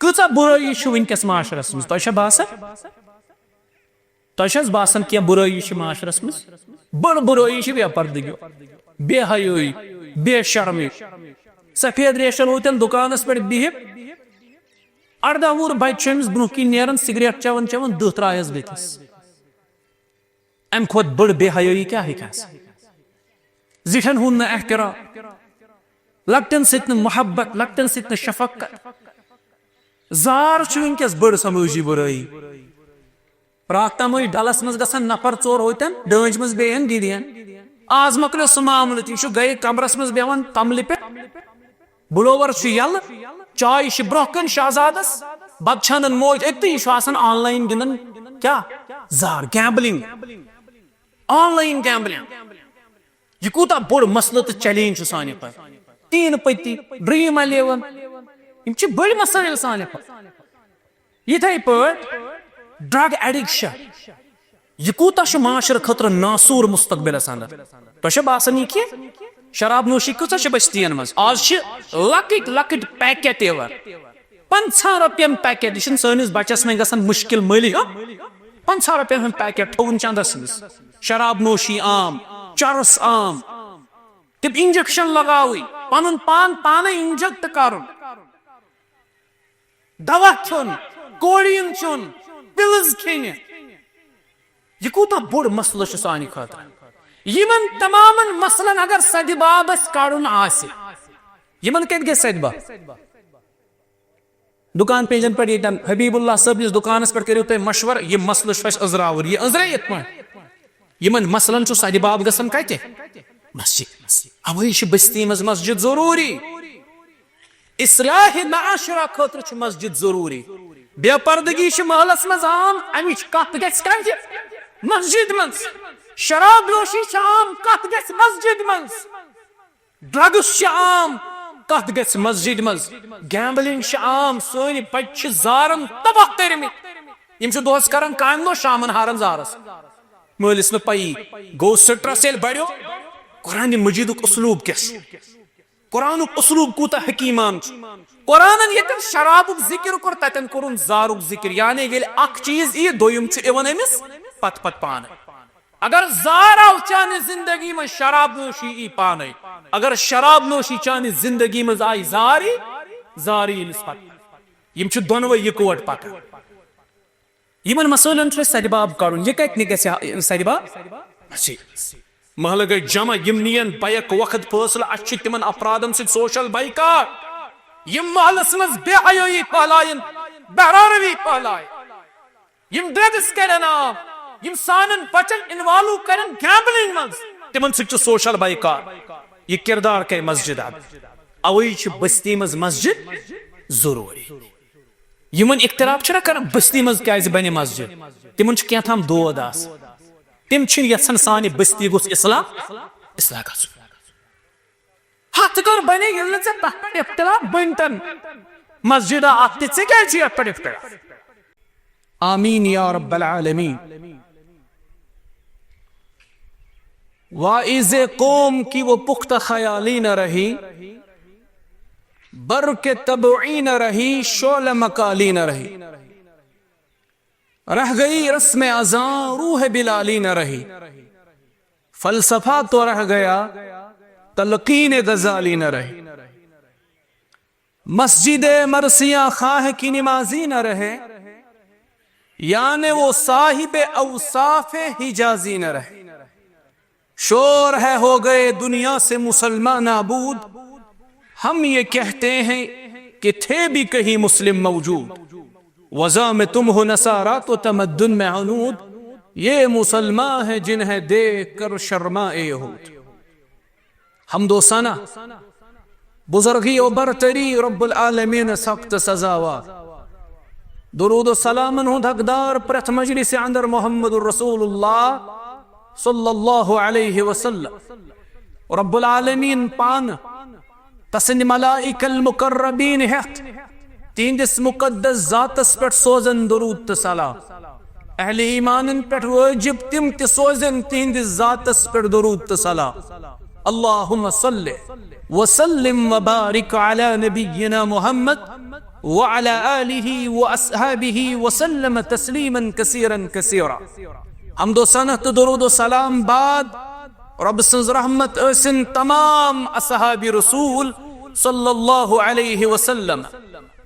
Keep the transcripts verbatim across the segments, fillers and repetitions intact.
کۭژاہ بُرٲیی چھِ وٕنکیٚس معاشرس منٛز؟ تۄہہِ چھا باسان؟ تۄہہِ چھا باسان کینٛہہ بُرٲیی چھِ معاشرس منٛز؟ بٔڑ بُرٲیی چھِ بے پردگی، بے حیٲیی، بے شرمی۔ سفید ریشن ہوتن دُکانس پٮ۪ٹھ بِہِتھ، ارداہ وُہُر بچہِ چھُ أمِس برونٛہہ کِنۍ نیران، سگریٹ چٮ۪وان چٮ۪وان دٕہ ترٛایس بیٚکِس۔ امہِ کھۄتہٕ بٔڑ بے حیٲیی کیٛاہ ہیٚکہِ آسٕنۍ؟ زِٹھٮ۪ن ہُنٛد نہٕ احترام، لۄکٹٮ۪ن سۭتۍ نہٕ محبت، لۄکٹٮ۪ن سۭتۍ نہٕ شفقت۔ زار چھُ وٕنکیٚس بٔڑ سمٲجی بُرٲیی۔ راتھ تام ٲسۍ ڈلس منٛز گژھان نفر ژور ہوتن ڈٲنٛجہِ منٛز بیٚہن گِنٛدین۔ آز مۄکلیو سُہ معاملہٕ تہِ، یہِ چھُ گرِ کمرس منٛز بیٚہوان تملہِ پٮ۪ٹھ۔ بلوور چھُ یَلہٕ، چاے چھِ برٛونٛہہ کَنہِ شہزادَس، بَتہٕ چھِ اَنان موج أتۍ تہٕ یہِ چھُ آسان آن لاین گِنٛدان۔ کیٛاہ؟ زار، گیمبلنگ، آن لاین گیمبلنگ۔ یہِ کوٗتاہ بوٚڑ مسلہٕ تہٕ چیلنج چھُ سانہِ خٲطرٕ۔ تین پتی، ڈریم الیون، یِم چھِ بٔڑۍ مسٲیل سانہِ خٲطرٕ۔ یِتھے پٲٹھۍ ڈرگ ایڈکشن، یہِ کوٗتاہ چھُ معاشرٕ خٲطرٕ ناسوٗر مستقبلس اندر۔ تۄہہِ چھا باسان یہِ کینٛہہ؟ شراب نوشی کۭژاہ چھِ بستین منٛز؟ آز چھِ لۄکٕٹۍ لۄکٕٹۍ پیکٹ یِوان، پنٛژاہ رۄپین پیکٹ۔ یہِ چھُنہٕ سٲنِس بچس وۄنۍ گژھان مُشکل مٔلۍ ہیوٚن۔ پنٛژاہ رۄپین ہُنٛد پیکٹ تھوٚوُن چندس منٛز۔ شراب نوشی عام، چرس عام، تِم انجیکشن لگاوٕنۍ، پنُن پان پانے انجیکٹ کرُن۔ دوا کھیوٚن، کوڈین چیوٚن، پلز کھیٚنہِ۔ یہِ کوٗتاہ بوٚڑ مسلہٕ چھُ سانہِ خٲطرٕ۔ یِمن تمامن مسلن اگر سدباب اسہِ کڑُن آسہِ، یِمن کتہِ گژھِ سدباب؟ دُکان پینجن پٮ۪ٹھ ییٚتٮ۪ن حبیب اللہ صٲب نِس دُکانس پٮ۪ٹھ کٔرِو تُہۍ مشورٕ، یہِ مسلہٕ چھُ اسہِ أنٛزراوُن، یہِ أنٛزرٲیِتھ پٲٹھۍ۔ یِمن مسلن چھُ سدباب گژھان کتہِ؟ مسجد۔ اوے چھِ بستی منٛز مسجد ضروٗری۔ اصلاح معاشرہ خٲطرٕ چھِ مسجد ضروٗری۔ بے پردگی چھِ محلس منٛز عام، امِچ کتھ گژھِ کتہِ؟ مسجد منٛز۔ شراب نوشی چھِ عام، کتھ گژھِ؟ مسجد منٛز۔ ڈرگس چھِ عام، کتھ گژھِ؟ مسجد منٛز۔ گیمبلنگ چھِ عام، سٲنۍ بچہِ چھِ زارن تباہ کٔرمٕتۍ۔ یِم چھِ دۄہس کران کامہِ دۄہ، شامن ہاران زارس۔ مٲلِس نہٕ پَیی۔ گوٚو سٹرس ییٚلہِ بڑیو، قرآن مجیدُک اسلوب کیٛاہ چھُ؟ قرآنُک اسلوب کوٗتاہ حکیٖمان چھُ۔ قرآنن ییٚتٮ۪ن شرابُک ذکر کوٚر، تتٮ۪ن کوٚرُن زارُک ذکر۔ یعنی ییٚلہِ اکھ چیٖز ییہِ، دوٚیُم چھُ یِوان أمِس پتہٕ پتہٕ پانَے۔ اگر زار آو چانہِ زندگی منٛز، شراب نوشی یی پانَے۔ اگر شراب نوشی چانہِ زندگی منٛز آیہِ، زار یی، زار یی أمِس پتہٕ۔ یِم چھِ دۄنوَے یِکوَٹ پکان۔ یِمن مسٲیلن چھُ اَسہِ سدباب کڑُن۔ یہِ کتہِ نہٕ گژھِ ہا سدباب؟ مسجد۔ محلہٕ گٔے جمع، یِم نِین بیک وقت فٲصلہٕ۔ اَسہِ چھُ تِمن افرادن سۭتۍ سوشل بائیکاٹ، یِم محلس منٛز بے حیٲیی پھٔہلایَن، بہراروی پھٔہلایَن، یِم ڈرگس کرن عام، یِم سانٮ۪ن بچن انوالو کرن گیمبلنگ منٛز، تِمن سۭتۍ چھُ سوشل بائیکاٹ۔ یہِ کردار کرِ مسجد ادا۔ اوے چھِ بستی منٛز مسجد ضروٗری۔ یِمن اختلاف چھُنہ کران، بستی منٛز کیازِ بنہِ مسجد؟ تِمن چھُ کینٛہہ تام دود آسان۔ تِم چھِنہٕ یژھان سانہِ بستی گوٚژھ اصلاح، اصلاح گژھُن۔ ہتھ کر بنے، ییٚلہِ نہٕ ژےٚ تتھ پٮ۪ٹھ اختلاف بٔنۍتن مسجدہ اکھ تہِ، ژےٚ کیازِ چھُے یتھ پٮ۪ٹھ اختلاف؟ آمین یا رب العالمین۔ واعظ قوم کی وہ پختہ خیالی نہ رہی، بر کے تبعی نہ رہی، شعلہ مکالی نہ رہی۔ رہ گئی رسم ازاں، روح بلالی نہ رہی۔ فلسفہ تو رہ گیا، تلقین غزالی نہ رہی۔ مسجد مرثیہ خواہ کی نمازی نہ رہے، یعنی وہ صاحب اوصاف حجازی نہ رہے۔ شور ہے ہو گئے دنیا سے مسلمان نابود، ہم یہ کہتے ہیں کہ تھے بھی کہیں مسلم موجود۔ وضع میں تم ہو نصارا تو تمدن میں عنود، یہ مسلمان ہیں جنہیں دیکھ کر شرمائے یہود۔ حمد و ثنا بزرگی و برتری رب العالمین سخت سزاوار۔ درود و سلامن ہند حقدار پرتھ مجلس اندر محمد رسول اللہ صلی اللہ علیہ وسلم۔ رب العالمین پان تسند ملائک المقربین ہیتھ تہندس مقدس ذاتس پٹھ سوزن درود تہ سلام۔ اہل ایمانن پٹھ واجب تم تہ سوزن تہندس ذاتس پٹھ درود تہ سلام۔ اللہم صل وسلم وبارک علی نبینا محمد وعلى آله وأصحابه وسلم تسليما كثيرا كثيرا. حمد و ثنا تہٕ درود و سلام بعد، رۄب سٕنٛز رحمت ٲسِن تمام اصحاب رسول صلی اللہ علیہ وسلم،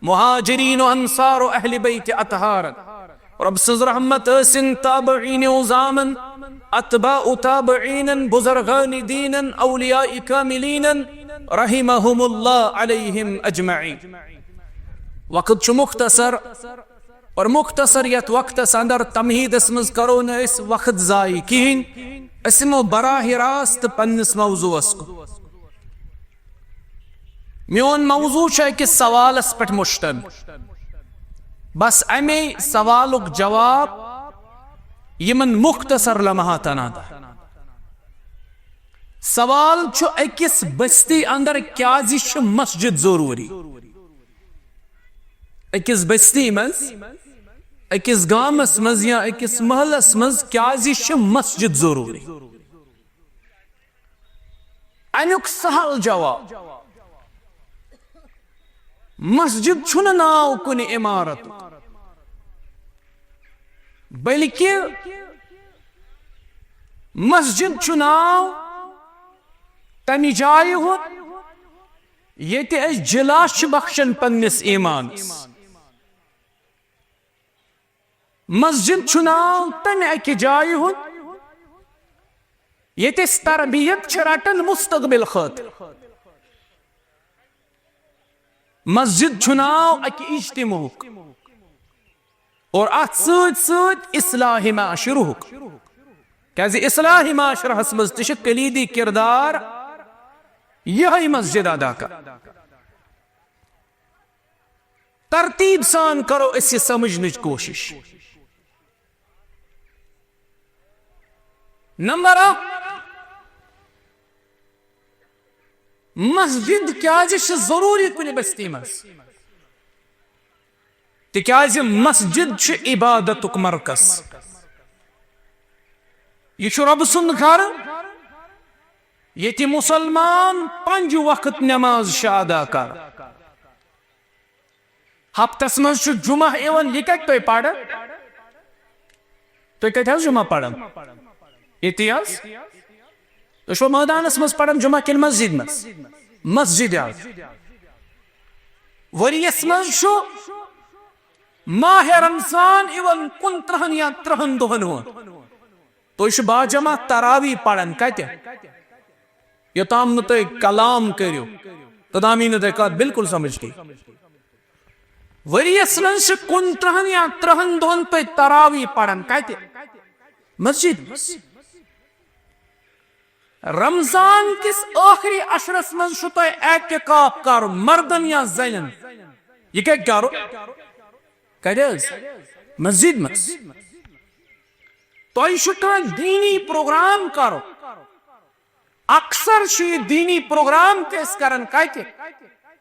مہاجرین و انصار و اہل بیت اطہارن۔ رۄب سٕنٛز رحمت ٲسِن تابعین عظامن، اتباع تابعینن، بزرگان دینن، اولیاء کاملینن، رحمهم اللہ علیہم اجمعین۔ وقت چھُ مختصر، اور مختصر یتھ وقتس اندر تمہیدس منٛز کرو نہٕ أسۍ وقت ضایع کِہیٖنۍ۔ أسۍ یِمو براہ راست پننِس موضوعس کُن۔ میون موضوع چھُ أکِس سوالس پٮ۪ٹھ مشتمل۔ بس امے سوالُک جواب یِمن مختصر لمحاتن اندر۔ سوال چھُ، أکِس بستی اندر کیازِ چھِ مسجد ضروٗری؟ أکِس بستی منٛز، أکِس گامس منٛز یا أکِس محلس منٛز کیازِ چھِ مسجد ضروٗری؟ امیُک سہل جواب، مسجد چھُنہٕ ناو کُنہِ عمارتُک، بلکہِ مسجد چھُ ناو تمہِ جایہِ ہُنٛد ییٚتہِ أسۍ جلاش چھِ بخشان پننِس ایمانس۔ مسجد چھُ ناو تمہِ اکہِ جایہِ ہُنٛد ییٚتہِ أسۍ تربیت چھِ رٹان مستقبل خٲطرٕ۔ مسجد چھُ ناو اکہِ اجتماعُک اور اتھ سۭتۍ سۭتۍ اصلاح معاشرہُک، کیازِ اصلاح معاشرہس منٛز تہِ چھِ کلیدی کردار یِہے مسجد ادا کران۔ ترتیب سان کرو أسۍ یہِ سمجھنٕچ کوٗشش۔ نمبر اکھ، مسجد کیازِ چھِ ضروٗری کُنہِ بستی منٛز؟ تِکیازِ مسجد چھِ عبادتُک مرکز۔ یہِ چھُ رۄب سُنٛد گرٕ، ییٚتہِ مسلمان پنٛجہِ وقت نماز چھِ ادا کران۔ ہفتس منٛز چھُ جمعہ یِوان، یہِ کتہِ تُہۍ پران؟ تُہۍ کتہِ حظ جمعہ پران؟ ییٚتی حظ؟ تُہۍ چھُوا مٲدانس منٛز پران جمعہ کِنہٕ مسجد منٛز؟ مسجد حظ۔ ؤریس منٛز چھُ ماہ رمضان یِوان کُنترٕہن یا ترٕہن دۄہن ہُنٛد۔ تُہۍ چھِو باجماعت تراویح پران کتہِ؟ یوٚتام نہٕ تُہۍ کلام کٔرِو، توٚتام یی نہٕ تۄہہِ کتھ بالکل سمجھ کینٛہہ۔ ؤریس منٛز چھِ کُنترٕہن یا ترٕہن دۄہن تُہۍ تراویح پران کتہِ؟ مسجد منٛز۔ رمضان کِس ٲخری عشرس منٛز چھُ تۄہہِ اعتکاف کرُن، مردن یا زنٮ۪ن۔ یہِ کتہِ کرُن؟ کتہِ حظ؟ مسجد منٛز۔ تۄہہِ چھُ کانٛہہ دیٖنی پروگرام کرُن۔ اکثر چھُ یہِ دیٖنی پروگرام تہِ أسۍ کران کتہِ؟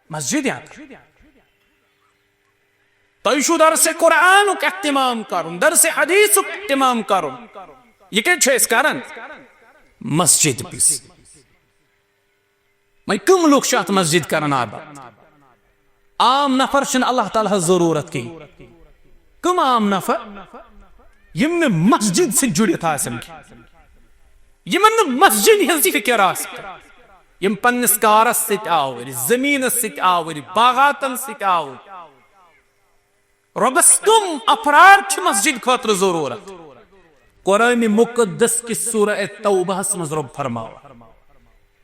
مسجد اندر۔ تۄہہِ چھُو درسِ قرآنُک اہتمام کرُن، درسِ حدیثُک اہتمام کرُن۔ یہِ کتہِ چھِ أسۍ کران؟ مسجد منٛز۔ وۄنۍ کٕم لُکھ چھِ اتھ مسجد کران آباد؟ عام نفر چھِنہٕ اللہ تعالیٰ ہس ضروٗرت کِہیٖنۍ۔ کٕم عام نفر؟ یِم نہٕ مسجد سۭتۍ جُڑِتھ آسن کینٛہہ، یِمن نہٕ مسجد ہٕنٛز فکر آسہِ کینٛہہ، یِم پننِس کارس سۭتۍ آوٕرۍ، زٔمیٖنس سۭتۍ آوٕرۍ، باغاتن سۭتۍ آوٕرۍ۔ رۄبس کٕم افراد چھِ مسجد خٲطرٕ ضروٗرت؟ قرآن مقدس کِس سورہ توبہس منٛز رۄب فرماوان،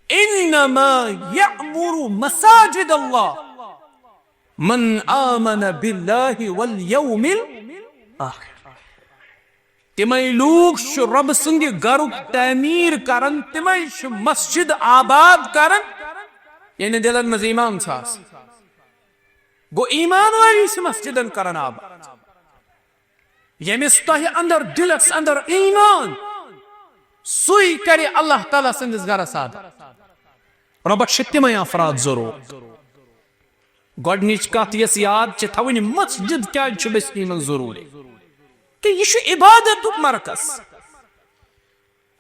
انما یعمر مساجد اللہ من آمن باللہ والیوم الآخر۔ تِمے لوٗکھ چھِ رۄب سٕنٛدِ گرُک تعمیٖر کران، تِمے چھِ مسجد آباد کران، یعنی دِلن منٛز ایمان چھُ آسان۔ گوٚو، ایمان وٲلی چھِ مسجدن کران آباد۔ ییٚمِس تۄہہِ اندر، دِلس اندر ایمان، سُے کرِ اللہ تعالیٰ سٕنٛدِس گرس آباد۔ رۄبس چھِ تِمے افراد ضروٗرت۔ گۄڈٕنِچ کتھ یۄس یاد چھِ تھاوٕنۍ، مسجد کیازِ چھُ بستی منٛز ضروٗری؟ تہٕ یہِ چھُ عبادتُک مرکز۔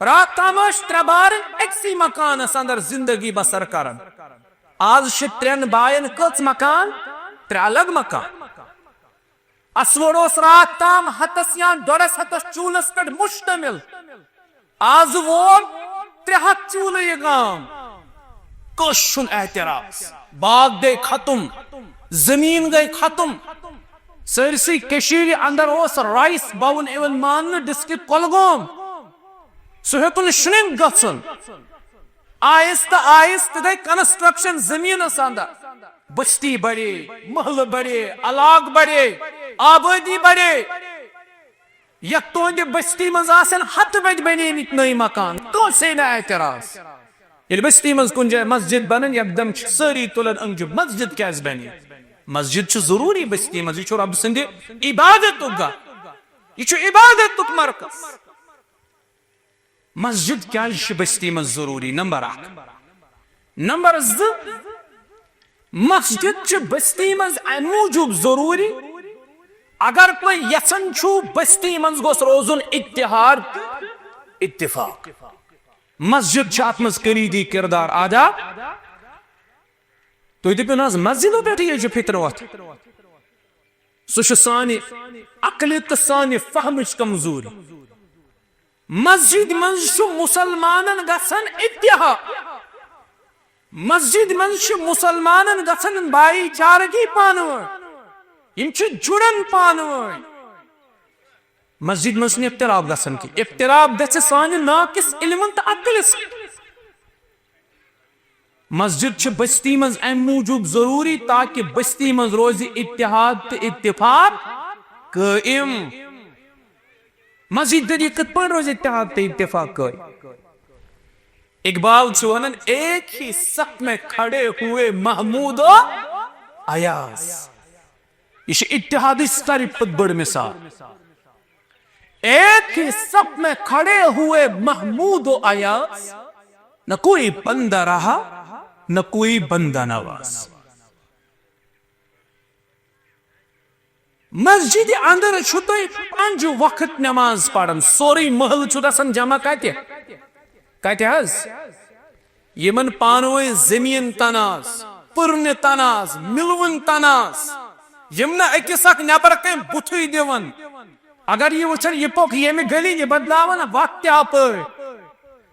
راتھ تام ٲسۍ ترٛےٚ بارٕنۍ أکسٕے مکانس اندر زندگی بسر کران۔ آز چھِ ترٛٮ۪ن باین کٔژ مکان؟ ترٛےٚ الگ مکان۔ اسوڑ اوس راتھ تام ہتس یا ڈۄڈس ہتس چولس پٮ۪ٹھ مشتمل۔ آز ووت ترٛےٚ ہتھ چولہٕ یہِ گام۔ کٲنٛسہِ چھُنہٕ اعتراض۔ باغ گٔے ختم، زٔمیٖن گٔے ختم۔ سٲرسٕے کٔشیٖرِ اندر اوس رایس باوُن یِوان ماننہٕ ڈسٹرکٹ کۄلگوم۔ سُہ ہیوٚتُن شرنک گژھُن۔ آہستہٕ آہستہٕ گٔے کنسٹرکشن زٔمیٖنس اندر۔ بستی بڑے، محلہٕ بڑے، علاقہٕ بڑے، آبٲدی بڑے۔ یتھ تُہنٛدِ بستی منٛز آسن ہتہٕ بٔدۍ بنیمٕتۍ نٔوۍ مکان، کٲنٛسے نہٕ اعتراض۔ ییٚلہِ بستی منٛز کُنہِ جایہِ مسجد بنن، یکدم چھِ سٲری تُلان أنٛگجہِ، مسجد کیازِ بنہِ؟ مسجد چھُ ضروٗری بستی منٛز، یہِ چھُ رۄب سٕنٛدِ عبادتُک گاہ، یہِ چھُ عبادتُک مرکز۔ مسجد کیازِ چھِ بستی منٛز ضروٗری؟ نمبر اکھ۔ نمبر زٕ، مسجد چھِ بستی منٛز امہِ موٗجوٗب ضروٗری، اگر تُہۍ یژھان چھِو بستی منٛز گوٚژھ روزُن اتحاد تہٕ اتفاق۔ مسجد چھِ اتھ منٛز کلیدی کردار ادا۔ تُہۍ دٔپِو نہ حظ، مسجدو پٮ۪ٹھٕے حظ چھُ فِتنہٕ وۄتھان۔ سُہ چھُ سانہِ عقلہِ تہٕ سانہِ فہمٕچ کمزوٗری۔ مسجد منٛز چھُ مسلمانن گژھان اتحاد۔ مسجد منٛز چھِ مسلمانن گژھان بھایی چارگی پانہٕ ؤنۍ۔ یِم چھِ جُڑان پانہٕ ؤنۍ۔ مسجد منٛز چھُنہٕ اختلاف گژھان کینٛہہ۔ اختلاف گژھِ سانہِ ناقص علمن تہٕ عقلہِ سۭتۍ۔ مسجد چھِ بستی منٛز امہِ موٗجوٗب ضروٗری تاکہِ بستی منٛز روزِ اتحاد تہٕ اتفاق قٲیِم۔ مسجد ذٔریعہٕ کِتھ پٲٹھۍ روزِ اتحاد تہٕ اتفاق قٲیِم؟ اقبال چھُ ونان، "ایک ہی صف میں کھڑے ہوئے محمود و ایاز۔" یہِ چھِ اتحادٕچ ساروی کھۄتہٕ بٔڑ مثال۔ ایک ہی صف میں کھڑے ہوئے محمود و ایاز، نہ کوئی بندہ رہا، نہ کوئی بندہ نواز۔ مسجد اندر چھُ تۄہہِ پنٛج وقت نماز پران، سورُے محلہٕ چھُ گژھان جمع کتہِ؟ کتہِ حظ؟ یِمن پانہٕ ؤنۍ زٔمیٖن تنازٕ، پٔرنہِ تنازٕ، مِلوٕنۍ تنازٕ، یِم نہٕ أکِس اکھ نٮ۪بر کَنۍ بُتھٕے دِوان۔ اگر یہِ وٕچھن، یہِ پوٚک ییٚمہِ گلی، یہِ بدلاون وقت تہِ اپٲرۍ۔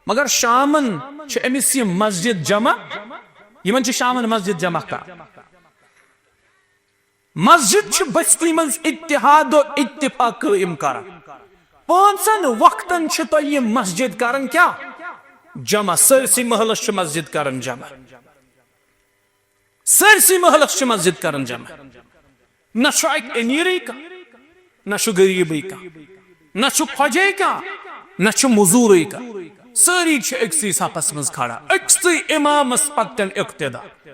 مگر شامن چھِ أمِس یہِ مسجد جمع، یِمن چھِ شامن مسجد جمع کران۔ مسجد چھِ بستی منٛز اتحاد و اتفاق قٲیِم کران۔ پانٛژن وقتن چھِ تۄہہِ یہِ مسجد کران کیٛاہ؟ جمع۔ سٲرسٕے محلس چھِ مسجد کران جمع۔ سٲرسٕے محلس چھِ مسجد کران جمع۔ نہ چھُ اتہِ امیٖرٕے کانٛہہ، نہ چھُ غریٖبٕے کانٛہہ، نہ چھُ خۄجے کانٛہہ، نہ چھُ مٔزوٗرٕے کانٛہہ۔ سٲری چھِ أکسٕے صفس منٛز کھڑا، أکسٕے امامس پتہٕ اقتدا۔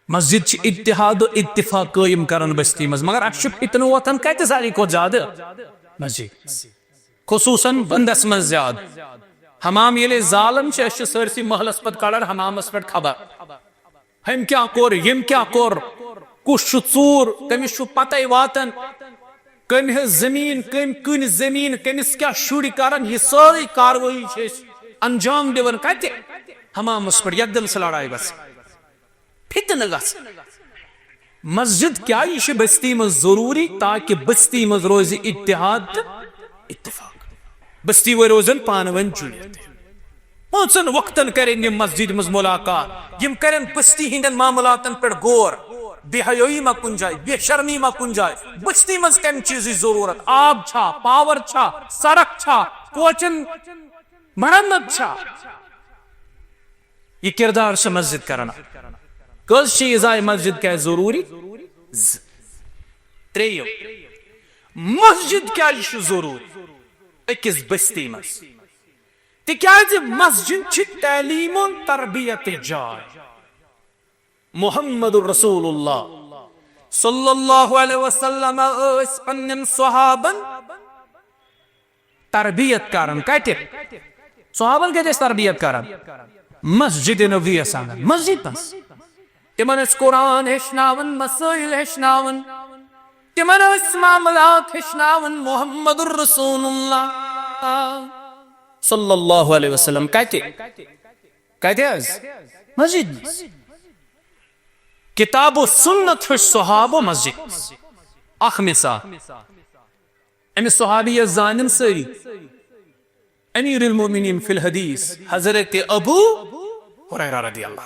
مسجد چھِ اتحاد و اتفاق قٲیِم کران بستی منٛز، مگر اَسہِ چھُ فتنہٕ وۄتھان کتہِ ساروی کھۄتہٕ زیادٕ؟ مسجد۔ خصوصاً ونٛدس منٛز زیادٕ۔ حمام ییٚلہِ أسۍ زالان چھِ، أسۍ چھِ سٲرسٕے محلس پتہٕ کڑان حمامس پٮ۪ٹھ خبر۔ ہُمۍ کیٛاہ کوٚر، ییٚمۍ کیٛاہ کوٚر، کُس چھُ ژوٗر، کٔمِس چھُ پتے واتان، کٔمۍ ہٕنٛز زٔمیٖن، کٔمۍ کٕنۍ زٔمیٖن، کٔمِس کیٛاہ شُرۍ کران، یہِ سٲرٕے کاروٲیی چھِ أسۍ انجام دِوان۔ کتہِ؟ حمامس پٮ۪ٹھ۔ یکدم چھِ لڑایہِ گژھان۔ فتنہٕ گژھِ۔ مسجد کیٛازِ چھِ بستی منٛز ضروٗری؟ تاکہِ بستی منٛز روزِ اتحاد تہٕ اتفاق۔ بستی وٲلۍ روزن پانہٕ ؤنۍ جُڑِتھ۔ پانٛژن وقتن کرن یِم مسجد منٛز ملاقات، یِم کرن بستی ہٕنٛدٮ۪ن معاملاتن پٮ۪ٹھ غور۔ بے حیٲیی ما کُنہِ جایہِ، بے شرمی ما کُنہِ جایہِ، بستی منٛز کمہِ چیٖزٕچ ضروٗرت؟ آب چھا، پاور چھا، سڑک چھا، کوچن مرمت چھا؟ یہِ کردار چھِ مسجد کران۔ کٔژ چیٖز آیہِ مسجد کیٛازِ ضروٗری؟ زٕ۔ ترٛیٚیِم، مسجد کیٛازِ چھِ ضروٗری أکِس بستی منٛز؟ تِکیٛازِ مسجد چھِ تعلیٖم و تربیت جاے۔ محمد رسول اللہ صلی اللہ علیہ وسلم ٲسۍ پننٮ۪ن صحابن تربیت کران۔ کتہِ؟ صحابن کتہِ ٲسۍ تربیت کران؟ مسجد نبویس اندر، مسجد منٛز۔ تِمن ٲسۍ قرآن ہیٚچھناوان، مسائل ہیٚچھناوان، تِمن ٲسۍ معاملات ہیٚچھناوان محمد رسول اللہ صلی اللہ علیہ وسلم۔ کتہِ؟ کتہِ حظ؟ مسجد منٛز۔ کتاب و سنت ہش صحابہ مسجد۔ اکھ مثال، أمس صحابی یس زانن سٲری، امیر المؤمنین فی الحدیث حضرت ابو ہریرہ رضی اللہ،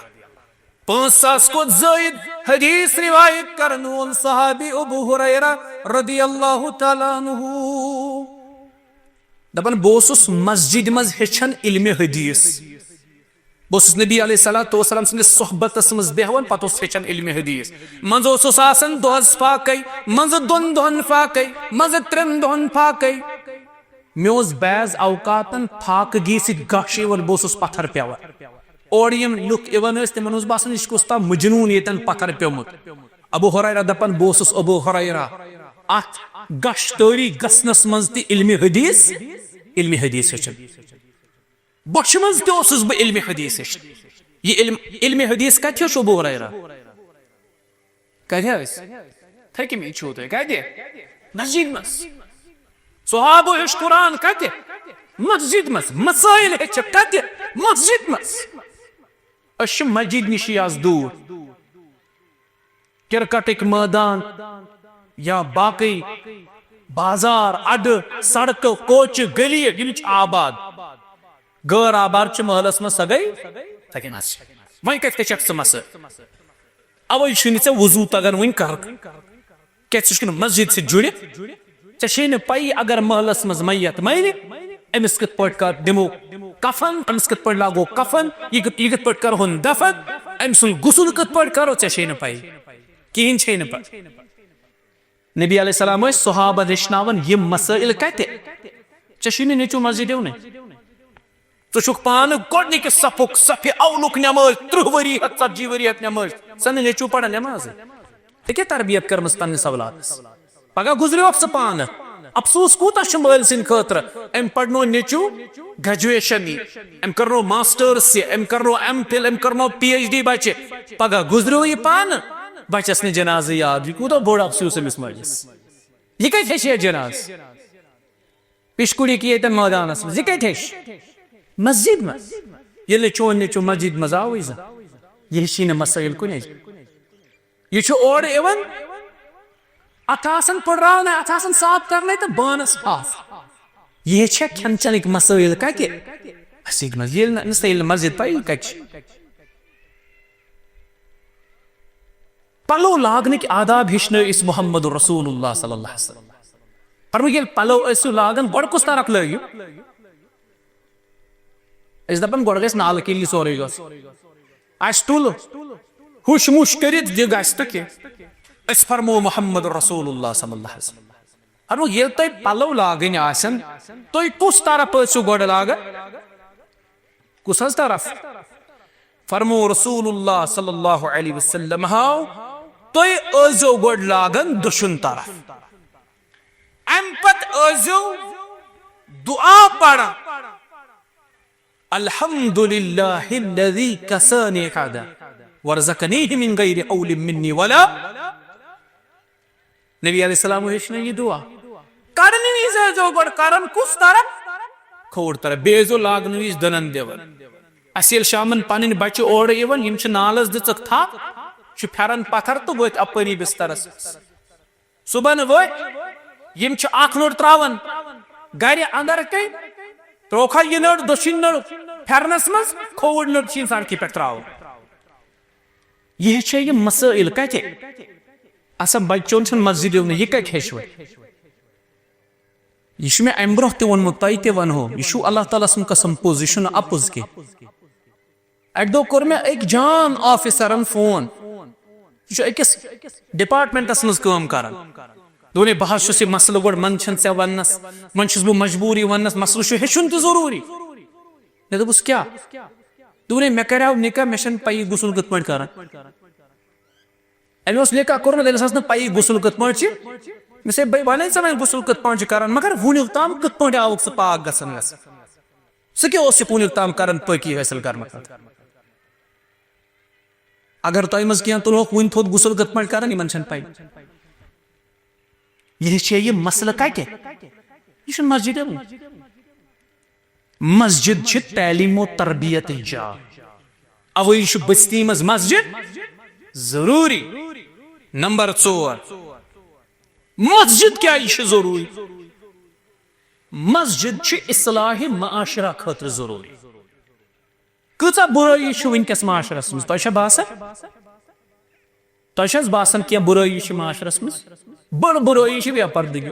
پانچ ساس کھۄتہٕ زٲیِد حدیث روایت کرن وول صحابی ابو ہریرہ رضی اللہ تعالیٰ عنہ۔ دپان، بہٕ اوسُس مسجد منٛز ہیٚچھان علمِ حدیث۔ بہٕ اوسُس نبی علیہ الصلوۃ والسلام سٕنٛدِس صحبتس منٛز بیہوان، پتہٕ اوسُس ہیٚچھان علمِ حدیث۔ منٛزٕ اوسُس آسان دۄہس فاقے، منٛزٕ دۄن دۄہن فاقے، منٛزٕ ترٛٮ۪ن دۄہن فاقے۔ مےٚ اوس بعض اوقاتن فاقگی سۭتۍ غش یِوان، بہٕ اوسُس پتھر پٮ۪وان۔ اورٕ یِم لُکھ یِوان ٲسۍ، تِمن اوس باسان، یہِ چھُ کُس تام مجنون ییٚتٮ۪ن پتھر پیومُت۔ ابو ہریرہ دپان، بہٕ اوسُس ابو ہریرہ، اتھ غش طٲری گژھنس منٛز تہِ علمِ حدیث، علمِ حدیث ہیٚچھان۔ بۄچھِ منٛز تہِ اوسُس بہٕ علمِ حدیث ہیٚچھان۔ یہِ علم، علمِ حدیث کتہِ ہیوٚچھ ابو ہریرہ؟ کتہِ ٲسۍ؟ تھٔکِمٕتۍ چھِو تُہۍ۔ کتہِ؟ مسجد منٛز۔ صحابو ہیوٚچھ قرآن کتہِ؟ مسجد منٛز۔ مسائل ہیٚچھکھ کتہِ؟ مسجد منٛز۔ أسۍ چھِ مسجد نِشی آز دوٗر۔ کرکٹٕکۍ مٲدان یا باقٕے بازار، اڈٕ، سڑکہٕ، کوچہِ، گلی، یِم چھِ آباد۔ غٲر آباد چھِ محلس منٛز سۄ گٔے تَتہِ نَس۔ وۄنۍ کَتہِ کَتہِ چھَکھ ژٕ مسہٕ؟ اَوَے چھُنہٕ ژےٚ وضوٗ تَگان وٕنہِ کَرُن۔ کیٛاہ ژٕ چھُکھ نہٕ مسجد سۭتۍ جُڑِتھ؟ ژےٚ چھے نہٕ پَیی اگر محلس منٛز میت مَرِ، أمِس کِتھ پٲٹھۍ کَر دِمو کفن، أمِس کِتھ پٲٹھۍ لاگو کفن، یہِ کِتھ، یہِ کِتھ پٲٹھۍ کَرہون دفن، أمۍ سُنٛد غسل کِتھ پٲٹھۍ کَرو، ژےٚ چھے نہٕ پَیی۔ کِہیٖنۍ چھے نہٕ پَے۔ نبی علیہ السلام ٲسۍ صحابن ہیٚچھناوان یِم مسائل کَتہِ؟ ژےٚ چھُے نہٕ نیٚچوٗ مسجد یِونٕے۔ ژٕ چھُکھ پانہٕ گۄڈٕنِکِس صفُک، صفِ اولُک نٮ۪مٲز، تٕرٛہ ؤری ہٮ۪تھ، ژتجی ؤری ہٮ۪تھ نٮ۪مٲز۔ ژٕ نہٕ نیٚچوٗ پران نٮ۪مازٕے۔ ژےٚ کیٛاہ تربیت کٔرمٕژ پننِس اولادس؟ پگاہ گُزریوکھ ژٕ پانہٕ۔ افسوس کوٗتاہ چھُ مٲلۍ سٕنٛدِ خٲطرٕ۔ أمۍ پرنو نیٚچوٗ گریجویشن یہِ، أمۍ کرنو ماسٹٲرٕس یہِ، أمۍ کرنو ایم فِل، أمۍ کرنو پی ایچ ڈی بچہِ۔ پگاہ گُزریو یہِ پانہٕ، بچس نہٕ جنازٕ یاد۔ یہِ کوٗتاہ بوٚڑ افسوس أمِس مٲلِس۔ یہِ کتہِ ہیٚچھِ ہے جناز؟ پِشکُڑی کی ییٚتٮ۪ن مٲدانس منٛز، یہِ کتہِ ہیٚچھِ؟ مسجد منٛز۔ ییٚلہِ نہٕ چون نیٚچوٗ مسجد منٛز آوٕے زانٛہہ، یہِ ہیٚچھی نہٕ مسائل کُنے۔ یہِ چھُ اورٕ یِوان، اتھ آسان پٔڑراونَے، اتھ آسان صاف کرنَے تہٕ بانس پھَس۔ یہِ ہیٚچھِ ہے کھٮ۪ن چٮ۪نٕکۍ مسائل کتہِ؟ مسجد منٛز۔ ییٚلہِ نہٕ أمِس، ییٚلہِ نہٕ مسجد پَیی کتہِ چھِ۔ پلو لاگنٕکۍ آداب ہیٚچھنٲے أسۍ محمد رسول اللہ صلی اللہ علیہ وسلم۔ فرموو، ییٚلہِ پلو ٲسِو لاگان، گۄڈٕ کُس طرف لٲگِو؟ أسۍ دپان، گۄڈٕ گژھِ نالہٕ کِنۍ یہِ سورُے گژھُن۔ اَسہِ تُل ہُش مُش کٔرِتھ، یہِ گژھِ تہٕ کینٛہہ۔ أسۍ فرموو محمد رسول اللہ صلی اللہ علیہ وسلم۔ فرموو، ییٚلہِ تۄہہِ پلو لاگٕنۍ آسن، تُہۍ کُس طرف ٲسِو گۄڈٕ لاگان؟ کُس حظ طرف؟ فرموو رسول اللہ صلی اللہ علیہ وسلم ہاو، تُہۍ ٲسۍزیو گۄڈٕ لاگان دٔچھُن طرف۔ اَمہِ پتہٕ ٲسۍزیو دعا پران، الحمد للہ الذی کسانی ہذا ورزقنیہ من غیر حول منی ولا۔ نبی علیہ السلام ہیٚچھنٲے یہِ دعا۔ کڑنہٕ وِزِ ٲسۍزیو گۄڈٕ کران کُس طرف؟ کھووُر طرف۔ بیٚیہِ ٲسۍزیو لاگنہٕ وِزِ دٕنن دِوان۔ اَسہِ ییٚلہِ شامن پنٕنۍ بچہِ اورٕ یِوان، یِم چھِ نالس دِژٕکھ تھپھ، چھُ پھران پتھر تہٕ ؤتھۍ اپٲری بسترس۔ صبحن ؤتھۍ، یِم چھِ اکھ نٔر تراوان گرِ اندر کَنۍ، ترٛووکھا یہِ نٔر، دٔچھِنۍ نٔر پھرنس منٛز، کھووُر نٔر چھِ یِم سڑکہِ پٮ۪ٹھ تراوان۔ یہِ ہیٚچھے یِم مسٲیل کتہِ؟ اسا بچون چھُنہٕ مسجد یِونٕے، یہِ کتہِ ہیٚچھِ وۄنۍ؟ یہِ چھُ مےٚ امہِ برونٛہہ تہِ ووٚنمُت، تۄہہِ تہِ ونہو، یہِ چھُو اللہ تعالیٰ سُنٛد قسم پوٚز، یہِ چھُنہٕ اپُز کینٛہہ۔ اکہِ دۄہ کوٚر مےٚ أکۍ جان آفیسرن فون، یہِ چھُ أکِس ڈپارٹمنٹس منٛز کٲم کران۔ دوٚپُن، ہے، بہٕ حظ چھُس یہِ مسلہٕ گۄڈٕ منٛدچھان ژےٚ وننس، وۄنۍ چھُس بہٕ مجبوٗر یہِ وننس، مسلہٕ چھُ ہیٚچھُن تہِ ضروٗری۔ مےٚ دوٚپُس، کیٛاہ؟ دوٚپُن، ہے، مےٚ کریو نکاح، مےٚ چھنہٕ پیی غسل کِتھ پٲٹھۍ کران۔ أمۍ اوس نکاح کوٚرمُت، أمِس ٲس نہٕ پیی غسل کِتھ پٲٹھۍ چھِ۔ مےٚ دوٚپُس، ہے، بہٕ ونے ژےٚ وۄنۍ غسل کِتھ پٲٹھۍ چھِ کران، مگر وُنیُک تام کِتھ پٲٹھۍ آوُکھ ژٕ پاک گژھنس؟ ژٕ کیٛاہ اوسُکھ وُنیُک تام کران پٲکی حٲصِل کرنہٕ خٲطرٕ؟ اگر تۄہہِ منٛز کینٛہہ تُلہوکھ وُنہِ تھوٚد غسل کِتھ پٲٹھۍ کران، یِمن چھنہٕ پَے۔ یہِ چھے یہِ مسلہٕ کتہِ؟ یہِ چھُنہٕ مسجدِ منٛز۔ مسجد چھِ تعلیم و تربیت جا۔ اوے چھُ بستی منٛز مسجد، ضروٗری۔ نمبر ژور، مسجد کیٛازِ چھِ ضروٗری؟ مسجد چھِ اصلاح معاشرہ خٲطرٕ ضروٗری۔ کۭژاہ بُرٲیی چھِ وٕنکیٚس معاشرس منٛز، تۄہہِ چھا باسان؟ تۄہہِ چھا باسان کینٛہہ بُرٲیی چھِ معاشرس منٛز؟ بٔڑ بُرٲیی چھِ بے پردگی،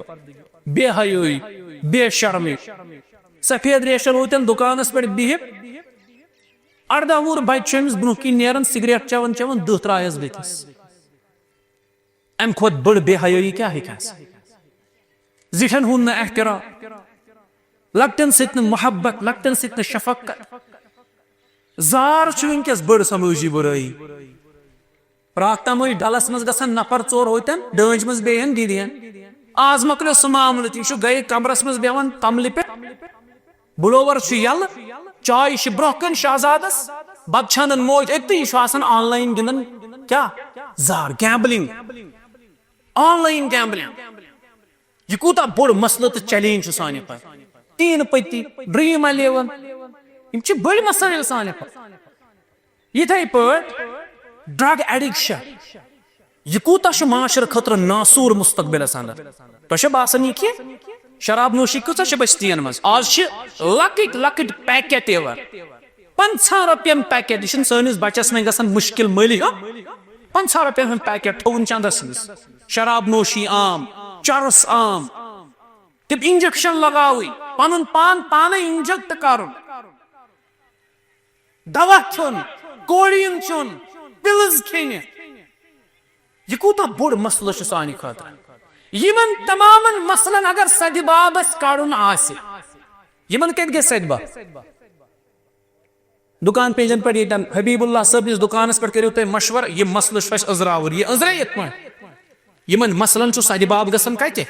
بے حیٲیی، بے شرمی۔ سفید ریشن ووتن دُکانس پٮ۪ٹھ بِہِتھ، ارداہ وُہُر بچہِ چھُ أمِس برونٛہہ کِنۍ نیران، سگریٹ چٮ۪وان چٮ۪وان دٕہ ترٛایس بٕتھِس۔ امہِ کھۄتہٕ بٔڑ بے حیٲیی کیٛاہ ہیٚکہِ آسٕنۍ؟ زِٹھٮ۪ن ہُنٛد نہٕ احترام، لۄکٹٮ۪ن سۭتۍ نہٕ محبت، لۄکٹٮ۪ن سۭتۍ نہٕ شفقت۔ زار چھُ وٕنکیٚس بٔڑ سمٲجی بُرٲیی۔ راتھ تام ٲسۍ ڈلس منٛز گژھان نفر ژور ہوتن ڈٲنج منٛز بیٚیہِ ہن گِنٛدین۔ آز مۄکلیو سُہ معاملہٕ تہِ، یہِ چھُ گرِ کمرس منٛز بیٚہوان کملہِ پٮ۪ٹھ، بُلوور چھُ یَلہٕ، چاے چھِ برٛونٛہہ کَنہِ شہزادَس، بَتہٕ چھِ اَنان موج أتھی، یہِ چھُ آسان آن لایِن گِنٛدان، کیٛاہ؟ زار، گیمبلنگ، آن لایِن گیمبلنگ۔ یہِ کوٗتاہ بوٚڑ مسلہٕ تہٕ چیلنج چھُ سانہِ خٲطرٕ۔ تین پتی، ڈریم الیون، یِم چھِ بٔڑۍ مسٲیِل سانہِ خٲطرٕ۔ یِتھے پٲٹھۍ ڈرگ ایڈکشن، یہِ کوٗتاہ چھُ معاشرٕ خٲطرٕ ناسوٗر مستقبلس اندر۔ تۄہہِ چھا باسان یہِ کہِ شراب نوشی کۭژاہ چھِ بستین منٛز؟ آز چھِ لۄکٕٹۍ لۄکٕٹۍ پیکٹ یِوان، پنٛژاہن رۄپین پیکٹ، یہِ چھُنہٕ سٲنِس بچس وۄنۍ گژھان مُشکِل مٔلۍ ہیوٚن۔ پنٛژاہ رۄپین ہُنٛد پیکٹ تھوٚوُن چندس منٛز، شراب نوشی عام، چرس عام، تِم انجیکشن لگاوٕنۍ، پنُن پان پانے انجیکٹ کرُن۔ دوا کھیوٚن، کوڈین چیوٚن، پلز کھیٚنہِ، یہِ کوٗتاہ بوٚڑ مسلہٕ چھُ سانہِ خٲطرٕ۔ یِمن تمامن مسلن اگر سدِ باب اسہِ کڑُن آسہِ، یِمن کتہِ گژھِ سدِ باب؟ دُکان پیجن پٮ۪ٹھ ییٚتٮ۪ن حبیب اللہ صٲبنِس دُکانس پٮ۪ٹھ کٔرِو تُہۍ مشورٕ، یہِ مسلہٕ چھُ اسہِ أنٛزراوُن، یہِ أنٛزرٲیِتھ پٲٹھۍ۔ یِمن مسلن چھُ سدِ باب گژھان کتہِ؟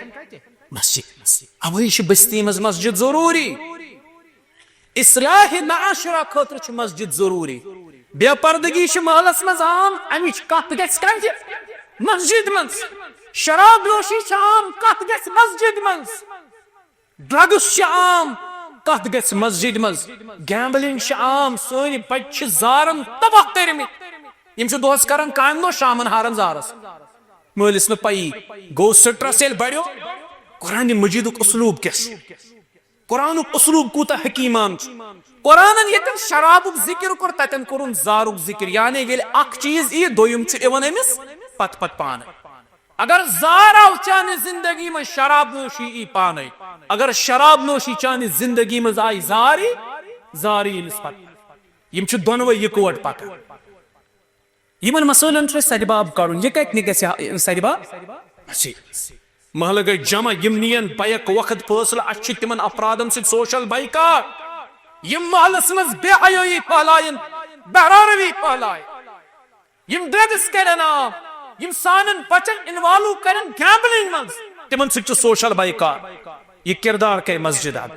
مسجد۔ اوے چھِ بستی منٛز مسجد ضروٗری۔ اصلاح معاشرہ خٲطرٕ چھِ مسجد ضروٗری۔ بے پردگی چھِ محلس منٛز عام، امِچ کتھ گژھِ کتہِ؟ مسجد منٛز۔ شراب نوشی چھِ عام، کتھ گژھِ؟ مسجد منٛز۔ ڈرگس چھِ عام، کتھ گژھِ؟ مسجد منٛز۔ گیمبلنگ چھِ عام، سٲنۍ بچہِ چھِ زارن تباہ کٔرمٕتۍ۔ یِم چھِ دۄہس کران کامہِ دۄہ، شامن ہاران زارس۔ مٲلِس نہٕ پَیی۔ گوٚو سٹرس ییٚلہِ بڑیو، قرآن مجیدُک اسلوب کیٛاہ چھُ؟ قرآنُک اسلوب کوٗتاہ حکیٖمانہٕ چھُ؟ قرآنن ییٚتٮ۪ن شرابُک ذکر کوٚر، تتٮ۪ن کوٚرُن زارُک ذکر۔ یعنی ییٚلہِ اکھ چیٖز یِیہِ، دوٚیُم چھُ یِوان أمِس پتہٕ پتہٕ پانہٕ۔ اگر زار آو چانہِ زندگی منٛز، شراب نوشی یی پانے۔ اگر شراب نوشی چانہِ زندگی منٛز آیہِ، زار یی، زار یی أمِس پتہٕ۔ یِم چھِ دۄنوَے یِکوَٹہٕ پکان۔ یِمن مسٲیلن چھُ اَسہِ سرِ باب کڑُن۔ یہِ کتہِ نہٕ گژھِ ہا سرِ باب؟ اچھا۔ محلہٕ گٔے جمع، یِم نِین بیک وقت فٲصلہٕ، اَسہِ چھُ تِمن افرادن سۭتۍ سوشل بایکاٹ، یِم محلس منٛز بے حیٲیی پھٔہلایَن، بہراروی پھٔہلایَن، یِم ڈرگس کرن عام، یِم سانٮ۪ن بچن انوالو کرن گیمبلنگ منٛز، تِمن سۭتۍ چھُ سوشل بایکاٹ۔ یہِ کردار کرِ مسجد ادا۔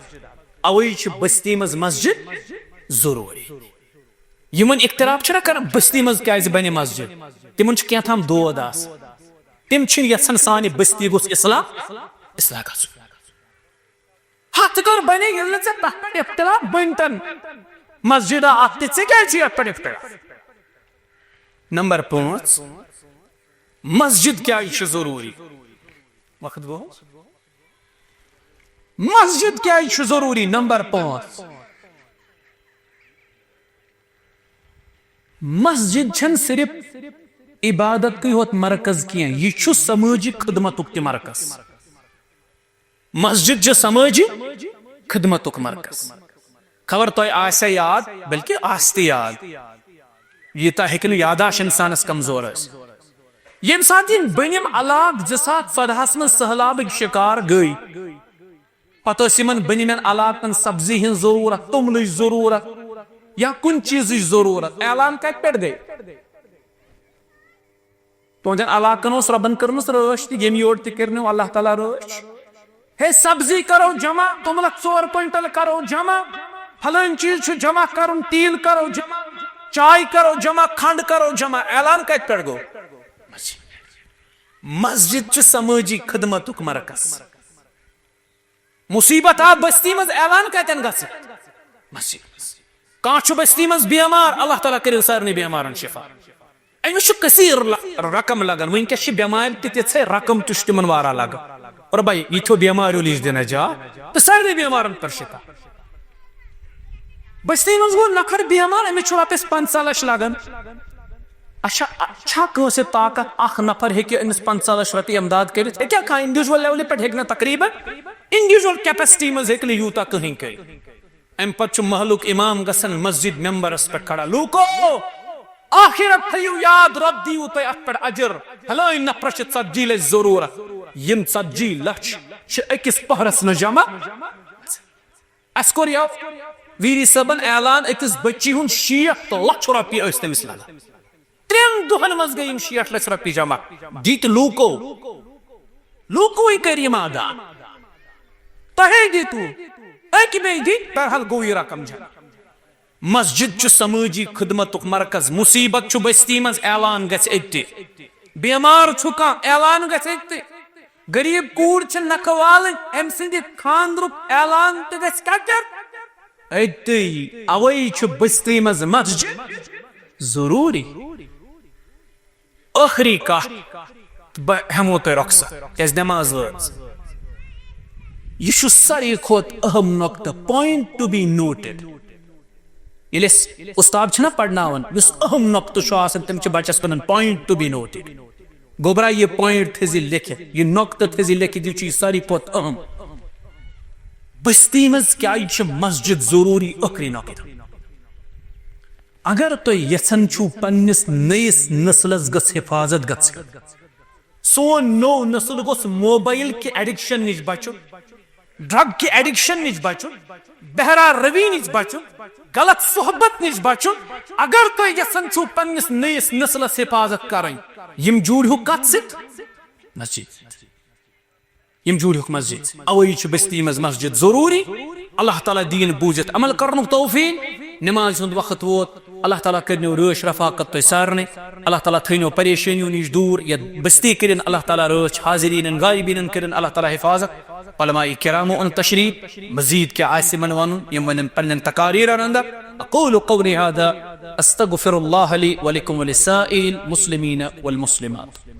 اوے چھِ بستی منٛز مسجد ضروٗری۔ یِمن اختلاف چھُنہ کران بستی منٛز کیازِ بنہِ مسجد، تِمن چھُ کینٛہہ تام دود آسان۔ تِم چھِنہٕ یژھان سانہِ بستی گوٚژھ اصلاح، اصلاح گژھُن۔ ہتھ کر بنے، ییٚلہِ نہٕ ژےٚ تتھ پٮ۪ٹھ اختلاف بنتن، مسجد اتھ تہِ، ژےٚ کیازِ چھُے اتھ پٮ۪ٹھ اختلاف؟ نمبر پانٛژھ، مسجد کیازِ چھِ ضروٗری؟ وقت گوٚو؟ مسجد کیازِ چھُ ضروٗری؟ نمبر پانٛژھ، مسجد چھنہٕ صرف عبادت کُے ہوت مرکز کینٛہہ، یہِ چھُ سمٲجی خدمتُک تہِ مرکز۔ مسجد چھِ سمٲجی خدمتُک مرکز۔ خبر تۄہہِ آسہِ یاد، بلکہِ آسہِ تہِ یاد، یوٗتاہ ہیٚکہِ نہٕ یاداشت انسانس کمزور ٲسِتھ۔ ییٚمہِ ساتہٕ یِم بٔنِم علاقہٕ زٕ ساس ژۄدہَس منٛز سٔہلابٕکۍ شکار گٔے، پتہٕ ٲس یِمن بٔنِمٮ۪ن علاقن سبزی ہٕنٛز ضروٗرت، توٚملٕچ ضروٗرت یا کُنہِ چیٖزٕچ ضروٗرت۔ اعلان کتہِ پٮ۪ٹھ گٔے؟ تُہنٛدٮ۪ن علاقن اوس رۄبن کٔرمٕژ رٲچھ تہٕ ییٚمہِ یورٕ تہِ کٔرنو اللہ تعالیٰ رٲچھ۔ ہے، سبزی کرو جمع، توٚملہٕ ژور کوینٹل کرو جمع، پھلٲنۍ چیٖز چھُ جمع کرُن، تیٖل کرو جمع، چاے کرو جمع، کھنڈ کرو جمع۔ اعلان کتہِ پٮ۪ٹھ گوٚو؟ مسجد چھُ سمٲجی خدمتُک مرکز۔ مصیبت آو بستی منٛز، اعلان کتٮ۪ن گژھِ؟ مسجد منٛز۔ کانٛہہ چھُ بستی منٛز بیمار، اللہ تعالیٰ کٔرِو سارنٕے بیمارن شفا۔ أمِس چھُ کثیر ل-، رقم لگان۔ وٕنکیٚس چھِ بٮ۪مارِ تہِ تِژھے، رقم تہِ چھُ تِمن واریاہ لگان۔ اور بھائی، یہِ چھُ بٮ۪ماریو نِش دِنس جا تہٕ سارنٕے بٮ۪مارن پٮ۪ٹھ شفا۔ بستی منٛز گوٚو نفر بٮ۪مار، أمِس چھُ رۄپیس پنٛژاہ لچھ لگان۔ اچھا، چھا کٲنٛسہِ طاقت، اکھ نفر ہیٚکہِ أمِس پنٛژاہ لچھ رۄپیہِ امداد کٔرِتھ؟ ہیٚکیٛاہ کانٛہہ انڈیویجول لیولہِ پٮ۪ٹھ؟ ہیٚکہِ نہٕ تقریباً، انڈیویجول کیپیسٹی منٛز ہیٚکہِ نہٕ یوٗتاہ کٕہٕنۍ کٔرِتھ۔ امہِ پتہٕ چھُ محلُک امام گژھان مسجد ممبرس پٮ۪ٹھ کھڑا، لوٗکو، آخرت تھٲیِو یاد، رۄب دِیِو تۄہہِ اتھ پٮ۪ٹھ اجر۔ فلٲنۍ نفرس چھِ ژتجی لچھ ضروٗرت۔ یِم ژتجی لچھ چھِ أکِس پہرس نہٕ جمع۔ اسہِ کوٚر یہِ، ویری صٲبن اعلان، أکِس بچی ہُنٛد شیٹھ لچھ رۄپیہِ ٲسۍ تٔمِس لگان۔ ترٛٮ۪ن دۄہن منٛز گٔے یِم شیٹھ لچھ رۄپیہِ جمع۔ دِتۍ لوٗکو، لوٗکوٕے کٔرۍ یِم ادا۔ تۄہے دِتوُ، أکۍ بیٚیہِ دِتۍ، بہرحال گوٚو یہِ رقم جمع۔ مسجد چھُ سمٲجی خدمتُک مرکز۔ مصیبت چھُ بستی منٛز، اعلان گژھِ أتہِ۔ بیمار چھُ کانٛہہ، اعلان گژھِ أتہِ۔ غریب کوٗر چھِ نکھٕ والٕنۍ، أمۍ سٕنٛدِ خانٛدرُک اعلان تہِ گژھِ کتٮ۪تھ؟ أتی۔ اوے چھُ بستی منٛز مسجد ضروٗری۔ ٲخری کتھ، تہٕ بہٕ ہٮ۪مو تۄہہِ رۄخصت، کیازِ نٮ۪ماز وٲژ۔ یہِ چھُ ساروی کھۄتہٕ اہم نۄقطہٕ، point to be noted۔ ییٚلہِ أسۍ اُستاد چھِنہ پرناوان، یُس اہم نۄقطہٕ چھُ آسان، تِم چھِ بچس ونان point to be noted۔ گوٚبرا، یہِ point تھٲیزِ لیکھِتھ، یہِ نۄقطہٕ تھٲیزِ لیکھِتھ، یہِ چھُ یہِ ساروی کھۄتہٕ اہم۔ بستی منٛز کیازِ چھِ مسجد ضروٗری؟ ٲخری نۄقطہٕ۔ اگر تُہۍ یژھان چھِو پننِس نٔیِس نسلس گٔژھ حفاظت گژھٕنۍ، سون نوٚو نسل گوٚژھ موبایل کہِ ایڈکشن نِش بچُن، ڈرگ کہِ ایڈکشن نِش بچُن، بہرا روی نِش بچُن، غلط صحبت نِش بچُن۔ اگر تُہۍ یژھان چھِو پننِس نٔیِس نسلس حفاظت کرٕنۍ، یِم جوٗڑِہُکھ کتھ سۭتۍ؟ مسجد۔ یِم جوٗڑِہُکھ مسجد۔ اوے چھُ بستی منٛز مسجد ضروٗری۔ اللہ تعالیٰ دِیِن بوٗزِتھ عمل کرنُک توفیٖق۔ نماز ہُنٛد وقت ووت۔ اللہ تعالیٰ کٔرِنو رٲچھ رفاقت تۄہہِ سارنٕے۔ اللہ تعالیٰ تھٲینو پریشٲنیو نِش دوٗر۔ یَتھ بستی کٔرِن اللہ تعالیٰ رٲچھ، حاضریٖنن غایبیٖنن کٔرِن اللہ تعالیٰ حفاظت۔ علماء کرامو اوٚن تشریٖف، مزید کیٛاہ آسہِ یِمن وَنُن، یِم وَنن پننٮ۪ن تقاریٖرن اندر۔ أقول قولي هذا، أستغفر الله لي ولكم ولسائر المسلمين والمسلمات۔